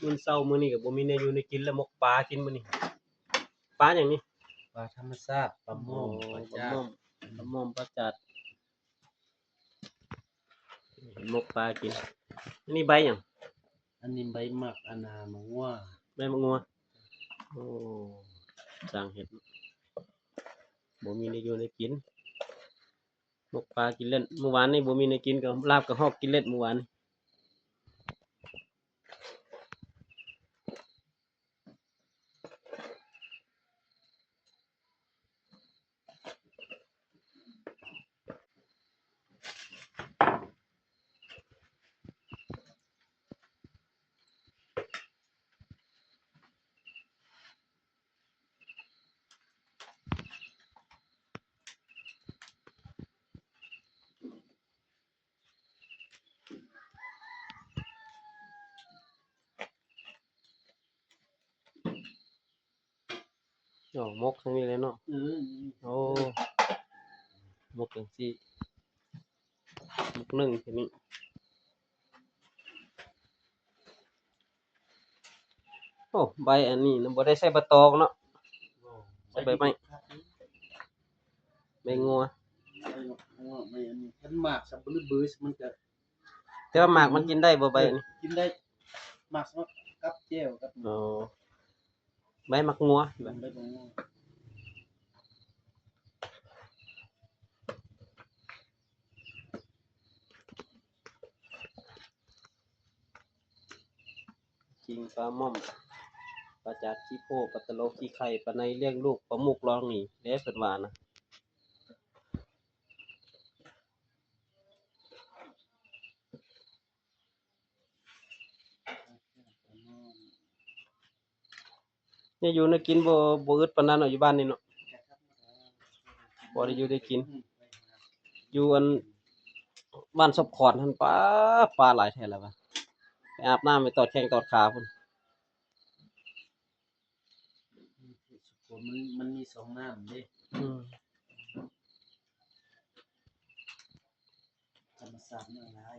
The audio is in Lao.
ມື້ເຊົ້າມື້ນີ້ກໍບໍ່ມີແນວຢູ່ແນວກິນແລ້ວ ໝົກປາກິນມື້ນີ້. ປາຫຍັງນີ້? ປາທຳມະຊາດ ປາໝ້ອມ ໂອ້ ປາຈາດ ປາໝ້ອມ ປາໝ້ອມ ປາຈາດ ໝົກປາກິນ. ອັນນີ້ໃບຫຍັງ? ອັນນີ້ໃບໝາກ ອັນນ່າ ໝາກງົວ ໃບໝາກງົວ. ໂອ້ ຊ່າງເຮັດ ບໍ່ມີແນວຢູ່ແນວກິນ. ໝົກປາກິນເຫຼັ້ນ ມື້ວານນີ້ບໍ່ມີແນວກິນ ກໍລາບກະຮອກກິນເຫຼັ້ນມື້ວານນີ້. ອໍ ໝົກທາງນີ້ແຫຼະເນາະ. ເອີ ໂອ້ ໝົກຈັ່ງຊີ້ ໝົກໜຶ່ງທີ່ນີ້. ໂອ້ ໃບອັນນີ້ນະ ບໍ່ໄດ້ໃສ່ໃບຕອງເນາະ ໃສ່ໃບໄມ້ ໃບງົວ ໃບງົວ ໃບອັນນີ້. ຄັນໝາກສຳບະລຶບເບີ ມັນຈະ ແຕ່ວ່າໝາກມັນກິນໄດ້ບໍ່ໃບນີ້? ກິນໄດ້ ໝາກສຳລັບກັບແຈ່ວກັບ ອໍ ໃບໝາກງົວ ໃບໝາກງົວ. ກິ່ງປາໝ້ອມ ປາຈາດຂີ້ໂພ ປາຕະໂຫຼຂີ້ໄຂ່ ປາໄນລ້ຽງລູກ ປາໝູກລອງໜີເດ້ ເພິ່ນວ່ານະ. ແນວຢູ່ແນວກິນບໍ່ ບໍ່ອຶດປານນັ້ນເນາະ ຢູ່ບ້ານນີ້ເນາະ ພໍໄດ້ຢູ່ໄດ້ກິນ. ຢູ່ອັນບ້ານສົບຂອນຫັ້ນ ປາ ປາຫຼາຍແທ້ລະວ່າ ໄປອາບນ້ຳ ໄປຕອດແຂ້ງຕອດຂາພຸ້ນ. ມັນ ມັນມີສອງນ້ຳເດ້. ອືມ ທຳມະຊາດມັນຫຼາຍ.